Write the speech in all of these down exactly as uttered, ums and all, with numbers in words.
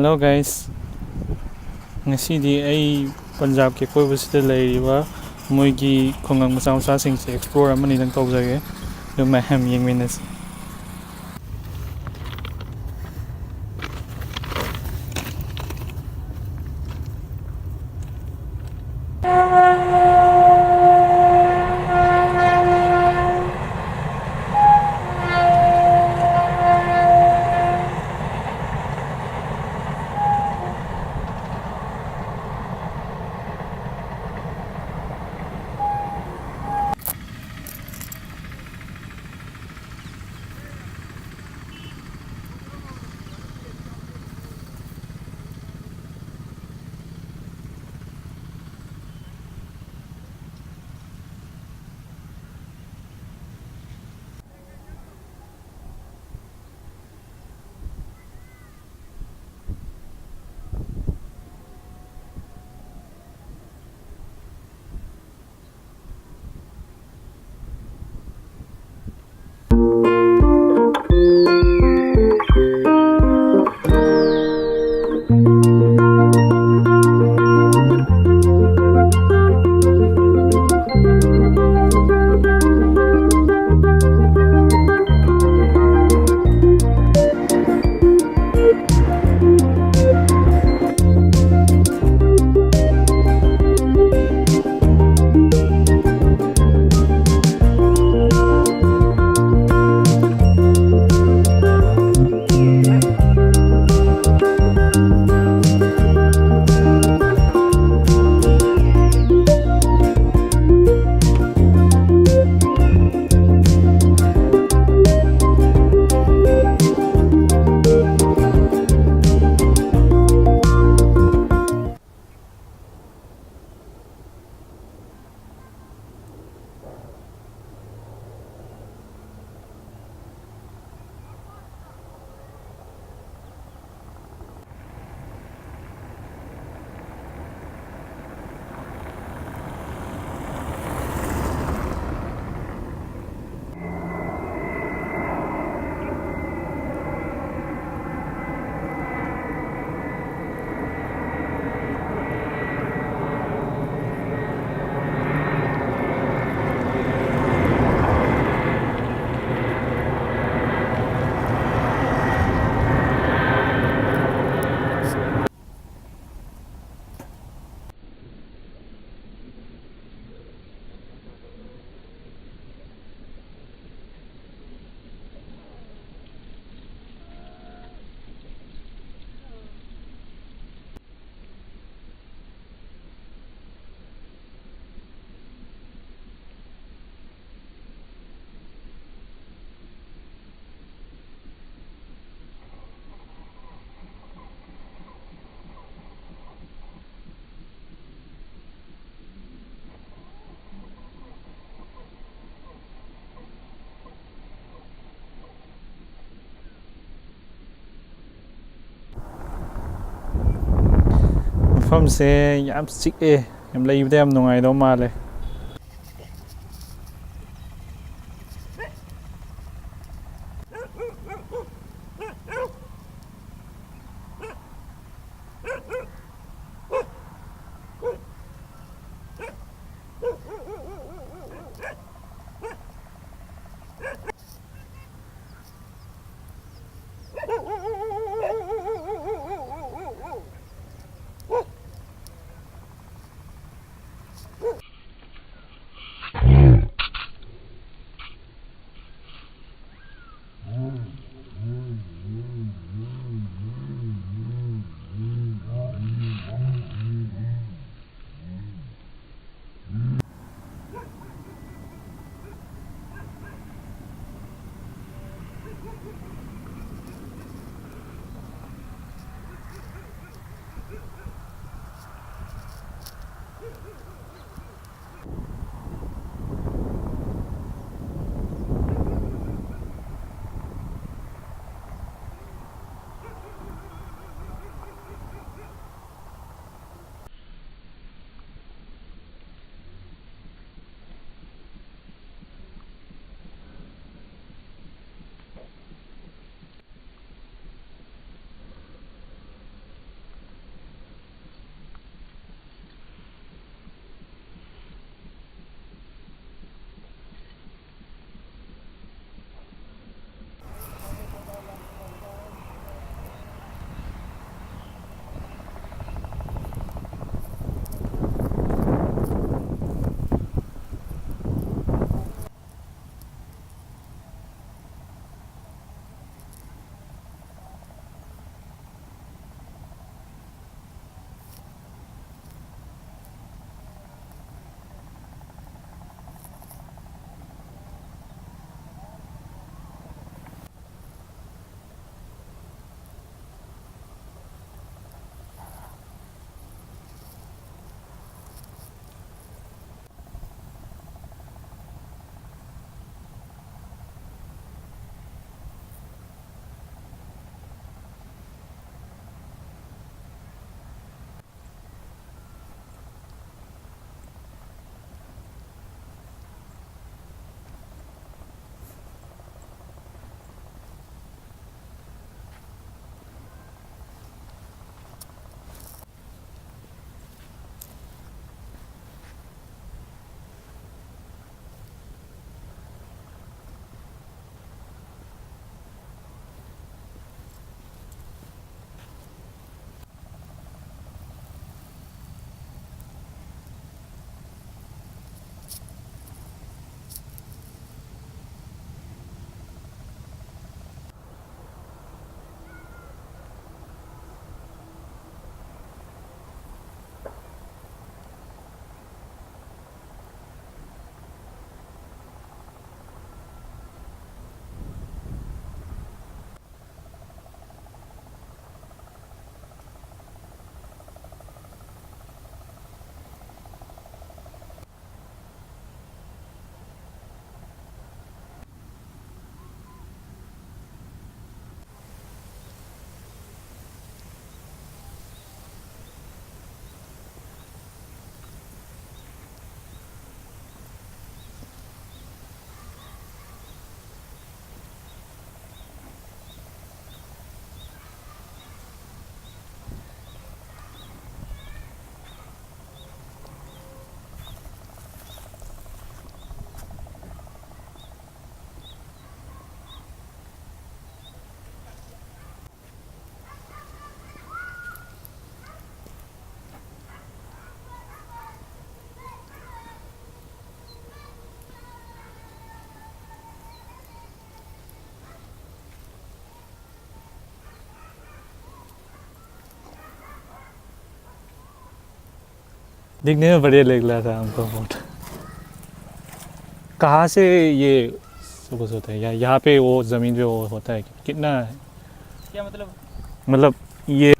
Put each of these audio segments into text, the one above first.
Hello guys, ꯉꯁꯤꯗꯤ ꯑꯩ ꯄꯟꯖꯥꯕꯀꯤ ꯑꯀꯣꯏꯕꯁꯤꯗ ꯂꯩꯔꯤꯕ ꯃꯣꯏꯒꯤ ꯈꯨꯡꯒꯪ ꯃꯆꯥ ꯃꯆꯥꯁꯤꯡꯁꯦ explore ꯑꯃꯅꯤꯗꯪ ꯇꯧꯖꯒꯦ꯫ ꯑꯗꯨ ꯃꯌꯥꯝ ꯌꯦꯡꯃꯤꯟꯅꯁꯤ꯫ ꯃꯐꯝꯁꯦ ꯌꯥꯝ ꯆꯤꯛꯑꯦ, ꯌꯥꯝ ꯂꯩꯕꯗ ꯌꯥꯝ ꯅꯨꯡꯉꯥꯏꯗꯧ ꯃꯥꯜꯂꯦ꯫ दिखने में बढ़िया लग रहा था हमको बहुत। कहाँ से ये सब कुछ होता है? या यहाँ पे वो ज़मीन पे वो होता है? कितना है? क्या मतलब? मतलब, ये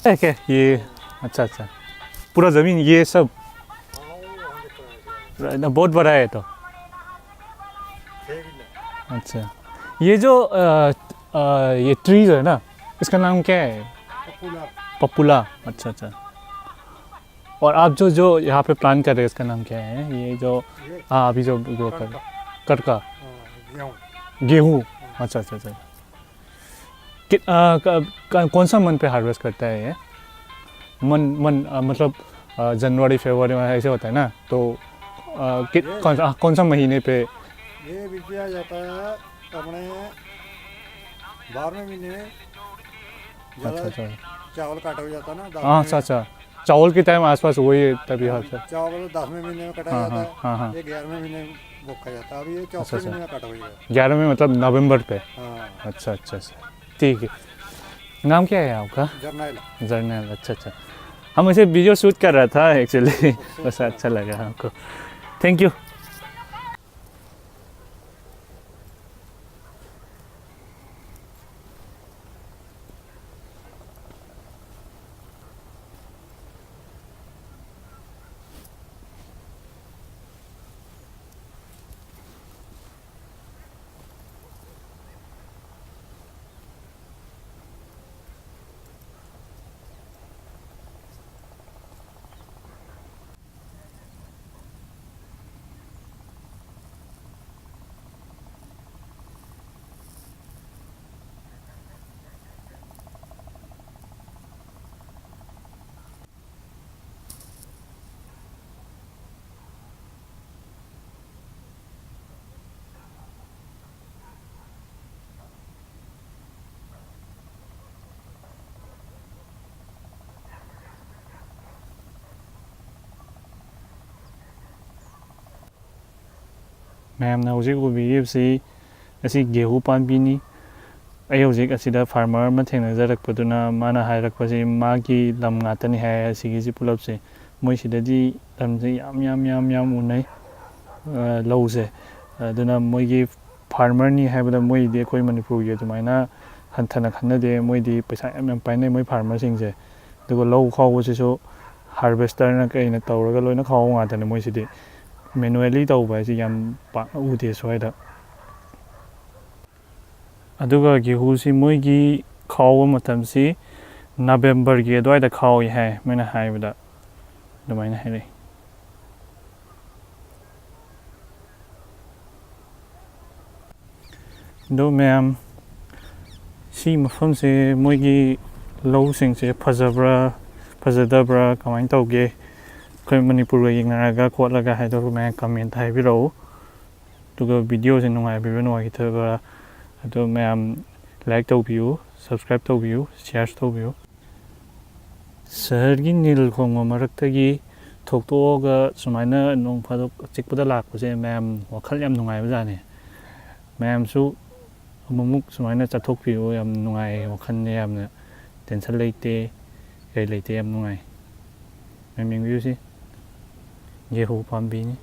ठीक है, ये, अच्छा, अच्छा, पूरा ज़मीन ये सब। ना, बहुत बड़ा है तो। अच्छा, ये जो अ, अ, ये ट्रीज है ना, इसका नाम क्या है? पपुला। अच्छा, अच्छा। और आप जो जो यहाँ पे प्लांट कर रहे हैं, इसका नाम क्या है? ये जो, हाँ, अभी जो ग्रो कर, कटका। हाँ, गेहूँ। गेहूँ। अच्छा, अच्छा, अच्छा। कि, अ, क-, क-, कौन सा मंथ पे हार्वेस्ट करता है ये? मन मन अ, मतलब, अ, जनवरी, फरवरी में ऐसे होता है ना, तो अ, कि, ये कौन सा, कौन सा महीने पे? ये बीज दिया जाता है अपने बारहवें महीने में। ज़्यादा अच्छा, अच्छा। चावल काटा हो जाता है ना, हाँ, अच्छा, अच्छा। चावल के टाइम आसपास हुआ ही है तभी, हाँ सर। चावल दसवें महीने में कटा हाँ, जाता हाँ, है। हाँ, हाँ। ये ग्यारहवें महीने में बोखा जाता है। अभी ये अच्छा, चौथे अच्छा। महीने में कटा हुआ है। ग्यारह में, मतलब नवंबर पे। हाँ। अच्छा, अच्छा, अच्छा। ठीक है। नाम क्या है आपका? जर्नल। जर्नल। अच्छा, अच्छा। हम इसे वीडियो शूट कर रहा था एक्चुअली। बस अच्छा लगा हमको। Thank you. ꯃꯌꯥꯝꯅ ꯍꯧꯖꯤꯛ ꯎꯕꯤꯔꯤꯕꯁꯤ ꯑꯁꯤ ꯒꯦꯍꯨ ꯄꯥꯝꯕꯤꯅꯤ꯫ ꯑꯩ ꯍꯧꯖꯤꯛ ꯑꯁꯤꯗ ꯐꯥꯔꯃꯔ ꯑꯃ ꯊꯦꯡꯅꯖꯔꯛꯄꯗꯨꯅ ꯃꯥꯅ ꯍꯥꯏꯔꯛꯄꯁꯤ ꯃꯥꯒꯤ ꯂꯝ ꯉꯥꯛꯇꯅꯤ ꯍꯥꯏ꯫ ꯑꯁꯤꯒꯤꯁꯤ ꯄꯨꯂꯞꯁꯦ ꯃꯣꯏ ꯁꯤꯗꯗꯤ ꯂꯝꯁꯦ ꯌꯥꯝ ꯌꯥꯝ ꯌꯥꯝ ꯌꯥꯝ ꯎꯅꯩ, ꯑ, ꯂꯧꯁꯦ꯫ ꯑꯗꯨꯅ ꯃꯣꯏꯒꯤ ꯐꯥꯔꯃꯔꯅꯤ ꯍꯥꯏꯕꯗ ꯃꯣꯏꯗꯤ ꯑꯩꯈꯣꯏ ꯃꯅꯤꯄꯨꯔꯒꯤ ꯑꯗꯨꯃꯥꯏꯅ ꯍꯟꯊꯅ ꯈꯟꯅꯗꯦ꯫ ꯃꯣꯏꯗꯤ ꯄꯩꯁꯥ ꯌꯥꯝ ꯌꯥꯝ ꯄꯥꯏꯅꯩ ꯃꯣꯏ ꯐꯥꯔꯃꯔꯁꯤꯡꯁꯦ꯫ ꯑꯗꯨꯒ ꯂꯧ ꯈꯥꯎꯕꯁꯤꯁꯨ ꯍꯥꯔꯚꯦꯁꯇꯔꯅ ꯀꯩꯅ ꯇꯧꯔꯒ ꯂꯣꯏꯅ ꯈꯥꯎꯕ ꯉꯥꯛꯇꯅꯦ ꯃꯣꯏꯁꯤꯗꯤ꯫ ꯃꯦꯅꯨꯋꯦꯜꯂꯤ ꯇꯧꯕ ꯍꯥꯏꯁꯤ ꯌꯥꯝ ꯄꯥꯛꯅ ꯎꯗꯦ ꯁ꯭ꯋꯥꯏꯗ꯫ ꯑꯗꯨꯒ ꯒꯦꯍꯨꯁꯤ ꯃꯣꯏꯒꯤ ꯈꯥꯎꯕ ꯃꯇꯝꯁꯤ ꯅꯕꯦꯝꯕꯔꯒꯤ ꯑꯗꯨꯋꯥꯏꯗ ꯈꯥꯎꯏ ꯍꯥꯏ ꯃꯣꯏꯅ ꯍꯥꯏꯕꯗ꯫ ꯑꯗꯨꯃꯥꯏꯅ ꯍꯥꯏꯔꯛꯏ꯫ ꯑꯗꯣ ꯃꯌꯥꯝ, ꯁꯤ ꯃꯐꯝꯁꯦ ꯃꯣꯏꯒꯤ ꯂꯧꯁꯤꯡꯁꯦ ꯐꯖꯕ꯭ꯔꯥ ꯐꯖꯗꯕ꯭ꯔꯥ ꯀꯃꯥꯏꯅ ꯇꯧꯒꯦ, ꯑꯩꯈꯣꯏ ꯃꯅꯤꯄꯨꯔꯒ ꯌꯦꯡꯅꯔꯒ ꯈꯣꯠꯂꯒ ꯍꯥꯏꯗꯣ ꯃꯌꯥꯝ ꯀꯃꯦꯟꯇ ꯍꯥꯏꯕꯤꯔꯛꯎ꯫ ꯑꯗꯨꯒ ꯚꯤꯗꯤꯑꯣꯁꯦ ꯅꯨꯡꯉꯥꯏꯕꯤꯕ꯭ꯔꯥ ꯅꯨꯡꯉꯥꯏꯈꯤꯗꯕ꯭ꯔꯥ ꯑꯗꯣ ꯃꯌꯥꯝ ꯂꯥꯏꯛ ꯇꯧꯕꯤꯌꯨ, ꯁꯕꯁꯀ꯭ꯔꯥꯏꯕ ꯇꯧꯕꯤꯌꯨ, ꯁꯤꯌꯥꯔꯁꯨ ꯇꯧꯕꯤꯌꯨ꯫ ꯁꯍꯔꯒꯤ ꯅꯤꯜ ꯈꯣꯡꯕ ꯃꯔꯛꯇꯒꯤ ꯊꯣꯛꯇꯣꯛꯑꯒ ꯁꯨꯃꯥꯏꯅ ꯅꯣꯡ ꯐꯥꯗꯣꯛ ꯑꯆꯤꯛꯄꯗ ꯂꯥꯛꯄꯁꯦ ꯃꯌꯥꯝ ꯋꯥꯈꯜ ꯌꯥꯝ ꯅꯨꯡꯉꯥꯏꯕꯖꯥꯠꯅꯤ꯫ ꯃꯌꯥꯝꯁꯨ ꯑꯃꯨꯛꯃꯨꯛ ꯁꯨꯃꯥꯏꯅ ꯆꯠꯊꯣꯛꯄꯤꯌꯨ, ꯌꯥꯝ ꯅꯨꯡꯉꯥꯏ, ꯋꯥꯈꯜꯁꯦ ꯌꯥꯝꯅ ꯇꯦꯟꯁꯟ ꯂꯩꯇꯦ, ꯀꯩ ꯂꯩꯇꯦ, ꯌꯥꯝ ꯅꯨꯡꯉꯥꯏ꯫ ꯃꯌꯥꯝ ꯌꯦꯡꯕꯤꯌꯨꯁꯤ, ꯒꯦꯍꯨ ꯄꯥꯝꯕꯤꯅꯤ꯫